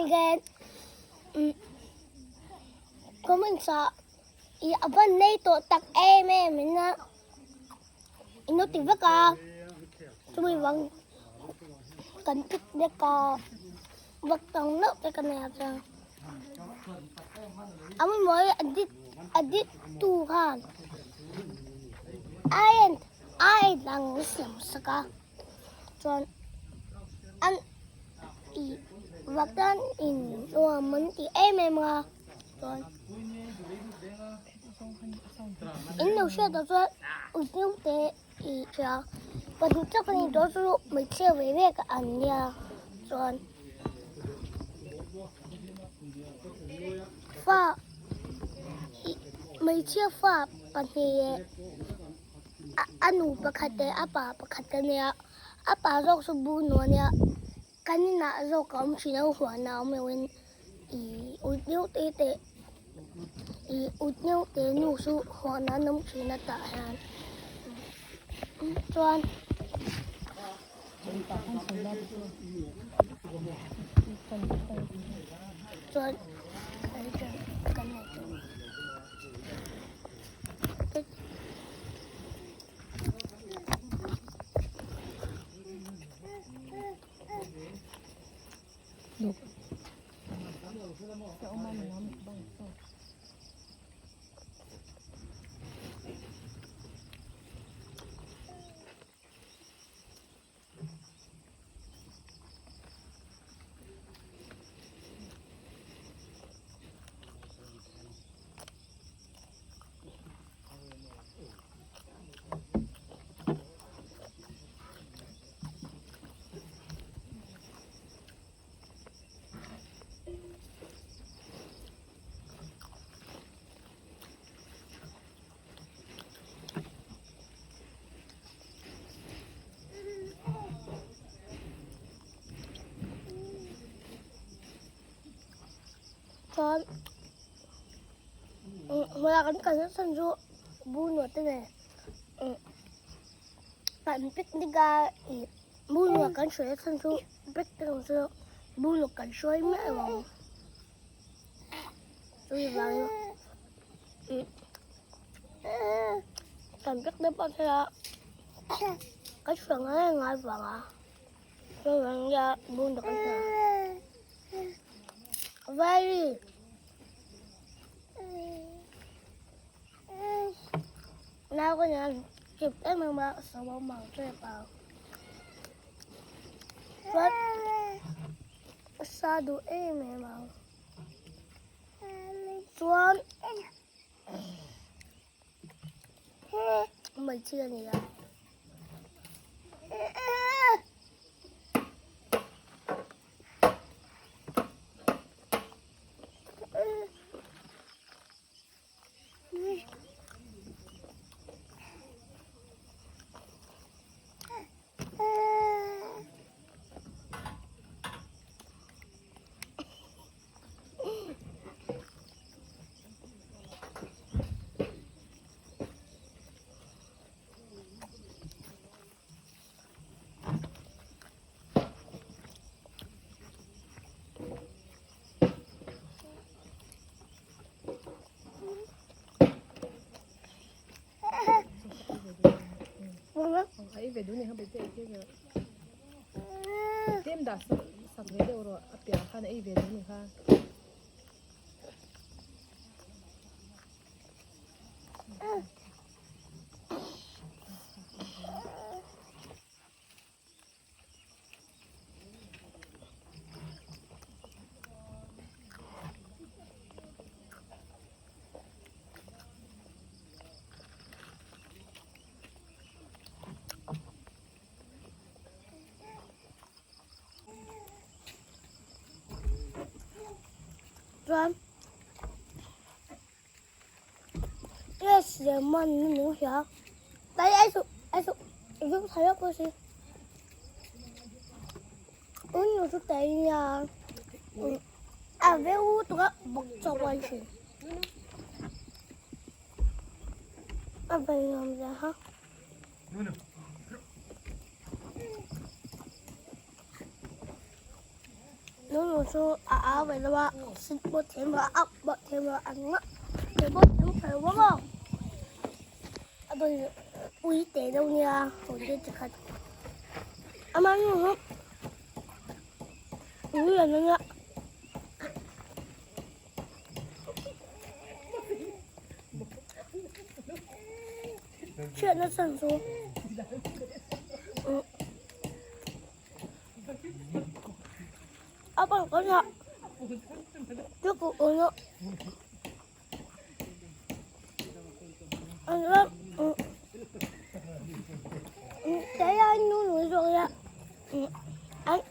Again comments ah i a van nei tawh tak em em in a in lo ti vek a chumi vang kan picnic a vak tang deuh te ka nei a chuan a mawi edit edit tu khan a en a en ang siam sak a chuan an ih vak tan in nuam an ti em em a chuan in lo hriat tawh chuan ui te ih hria pahnih tak a ni tawh chu hmeichhia ve ve ka an nia chuan fa ih hmeichhia fa pahnih leh a nu pakhat leh a pa pakhat a nia a pa zawk chu bu nuam a nia kan inah zawk a awm thin a huan a awm lo in ih ut deuh te te ih ut deuh te nu chu huan an awm thin a tah hian chuan. Chuan kan nei tawh. Chuan hmuna kan kal na chhan chu bunuah te nen kan picnic a ih bunuah kan hruai na chhan chu picnic ang chu bunuah kan hruai miah lo ang chumi vangin kan picnic pawh thei a kan hruai ngai ngai vang a chuvang nia bunuah kan hruai very. Nau ka nia chip em em a sawm mang tep a chuan sa duh em em ang chuan hmeichhia a ni a. Ei ve duh ni kha bete ei tir ve tlem dah sak sak ve deuh rawh a piah khan ei ve duh ni kha. Chuan siam man ni min hria tai ai suh ai suh i vek thei vek pawh si un nu chu tai nia a veu tuk a bawk chawk an thin a vai nuam zia ha. Nu nu chu a au ve lo a, sit pawh thiam lo a, up pawh thiam lo a, engmah te pawh thiam kher lo maw? A dawn ui te deuh nia haw te chi khat ama nu chu ui lian a nia. Chhiatna chhan chu a pan kan a chu ku un a an ram cái ai nu núi rồi ạ anh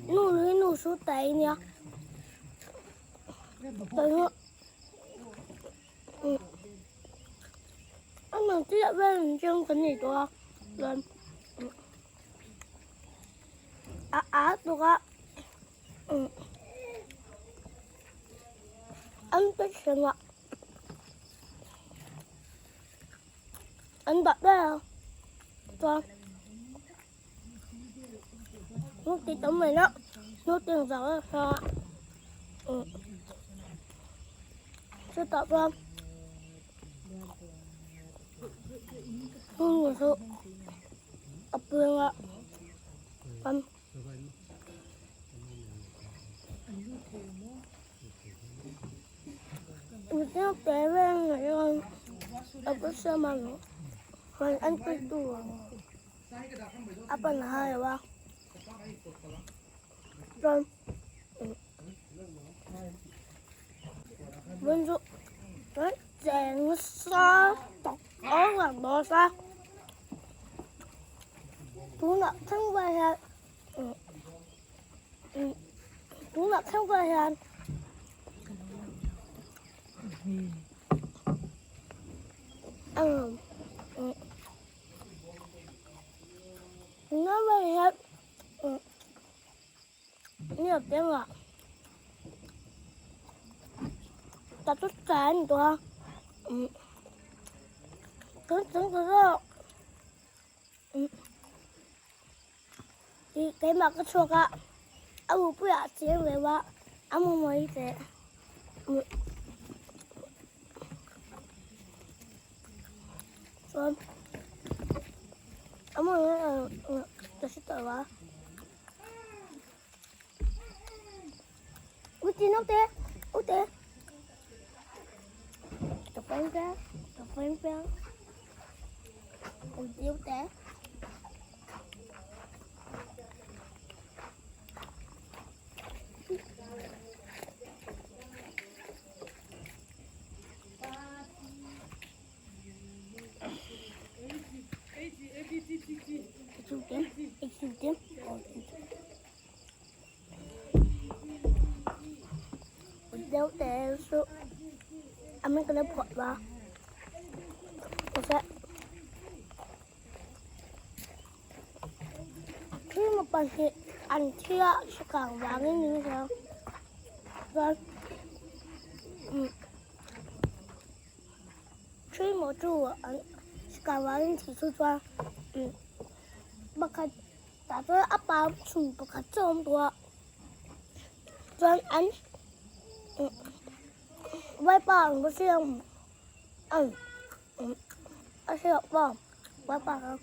nu núi nu số tay nha anh mang chiếc bên trong cái này to lên à à tôi á anh biết xem ạ anh bật đó cho nước tí tấm này đó nước tiền gió cho chưa tập không không ngủ ập lưng ạ con Ui te veng a chuan a pa siam a chuan an tui tur a pan hai lo a chuan vun chu chuan cheng sa tawk awk ang bawk a tunah thleng vel hian tunah thleng vel hian. Nó về hết nhiều tiếng ạ ta tốt cái nữa cứ cứ cứ cái mà cái chuột ạ à我不要结尾巴啊么么一点说啊么嗯嗯就是的吧我见到的我的小分分小分分我丢的。Deuh te chu a min ka lo phawt va khi mà pahnih an thi a kang vangin min hria chuan three maw chu an kang vangin thih chu chuan pakhat tah chuan a pa chhun pakhat chu a awm tawh a chuan an. Vaipa ang ba siyang ang a hriat pa vaipa ang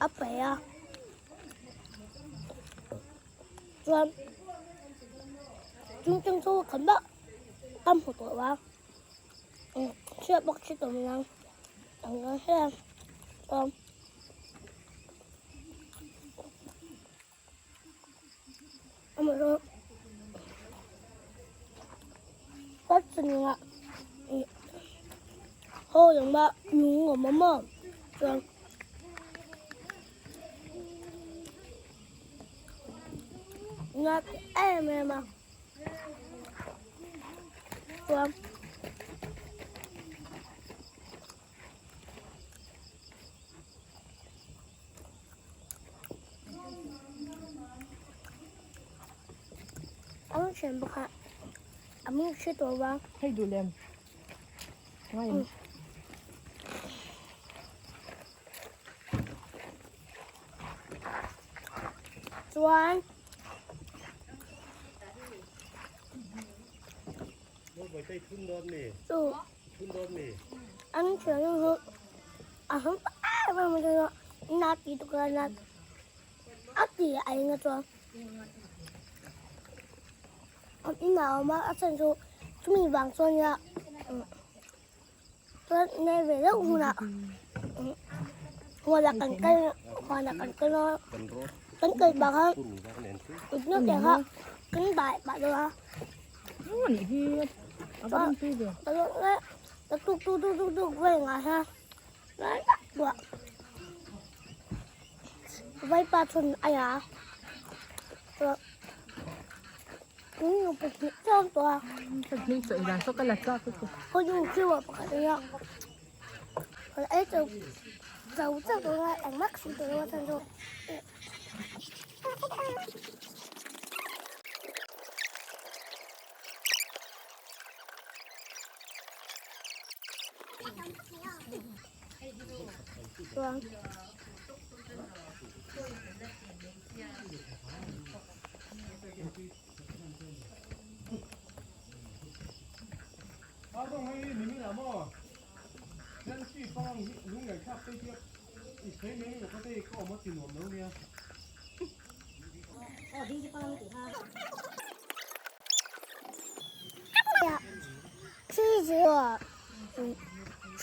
a pe a chuan chung chung chu kan vak tam hmu tawh a hriat bawk si tawm ang ang hian chuan. Amaherawhchu haw lamah lung a awm a maw chuan ngat em em a chuan. Ang thian bawk a a hming hre tawh vang. Hei duh lem ngai em. Chuan chu an thiannu chu a hmang ta em em mai a, na ti tuk a na a ti a eng a chuan an inah a awm a, a chhan chu chumi vang chuan nia Chuan nei ve deuh hunah huanah kan kal huanah kan kal a kan kal pah khan kut te kha kan dai pah dawn a chuan ka tuk tuk tuk tuk tuk vel ngai kha ngai tak buah vaipa chhun a ya chuan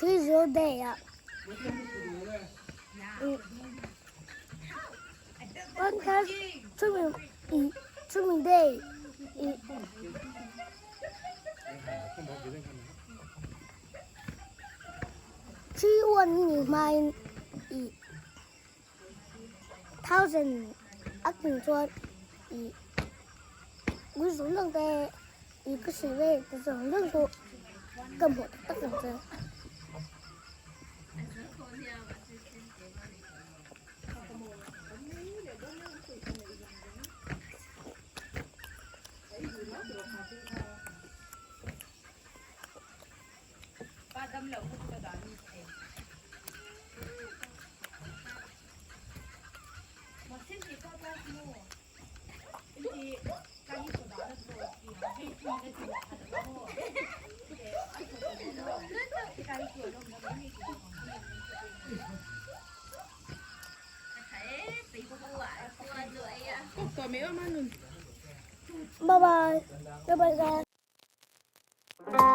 30 day ah chumi day ih 31 ni hmain ih thousand a tling chuan ih ui zawng zawng te ih ka sawi ve ta zawng zawng chu ka hmuh tak tak ang che. Bye bye. Bye bye guys.